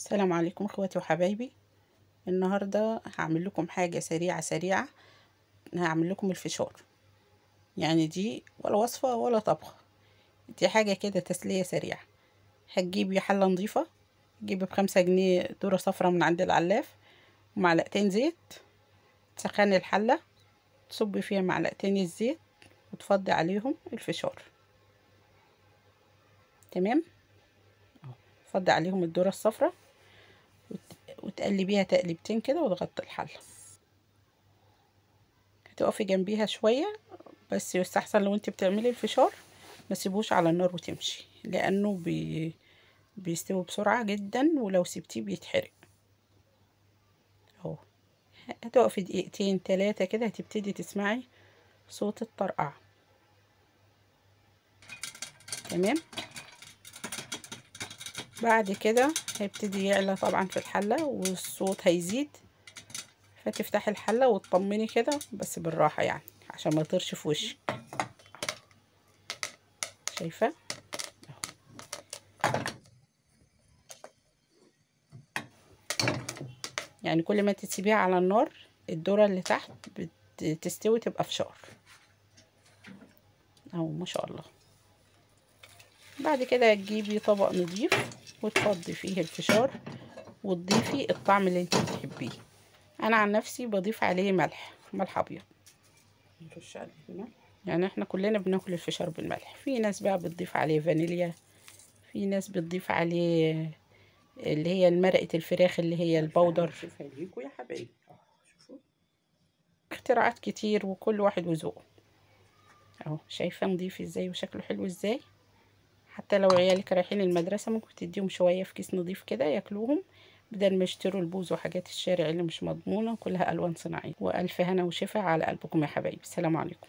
السلام عليكم اخواتي وحبايبي. النهارده هعمل لكم حاجة سريعة سريعة، هعمل لكم الفشار. يعني دي ولا وصفه ولا طبخه، دي حاجة كده تسلية سريعة. هتجيبي حله نظيفة، تجيبي ب5 جنيه ذره صفرا من عند العلاف، ومعلقتين زيت. تسخني الحلة، تصبي فيها معلقتين الزيت وتفضي عليهم الفشار. تمام، تفضي عليهم الذرة الصفراء وتقلبيها تقلبتين كده وتغطي الحلة. هتقفي جنبيها شوية، بس يستحسن لو انت بتعملي الفشار ما تسيبوش على النار وتمشي، لانه بيستوي بسرعة جدا، ولو سبتيه بيتحرق. اهو هتقفي دقيقتين 3 كده، هتبتدي تسمعي صوت الطرقعه. تمام، بعد كده هيبتدي يعلى طبعا في الحلة والصوت هيزيد، فتفتحي الحلة وتطمني كده بس بالراحة، يعني عشان ما يطيرش في وشك. شايفه؟ يعني كل ما تسيبيها على النار الذرة اللي تحت بتستوي تبقى فشار اهو، ما شاء الله. بعد كده تجيبي طبق نضيف وتفضي فيه الفشار وتضيفي الطعم اللي انت بتحبيه. انا عن نفسي بضيف عليه ملح، ملح ابيض، نرش عليه الملح. يعني احنا كلنا بناكل الفشار بالملح. في ناس بقى بتضيف عليه فانيليا، في ناس بتضيف عليه اللي هي المرقة الفراخ اللي هي البودر. شوفها ليكوا يا حبايبي، شوفوا اختراعات كتير وكل واحد وذوقه. اهو شايفه نضيف ازاي وشكله حلو ازاي. حتى لو عيالك رايحين المدرسة ممكن تديهم شوية في كيس نضيف كده ياكلوهم، بدل ما يشتروا البوز وحاجات الشارع اللي مش مضمونه كلها الوان صناعية. والف هنا وشفا على قلبكم يا حبايبي. السلام عليكم.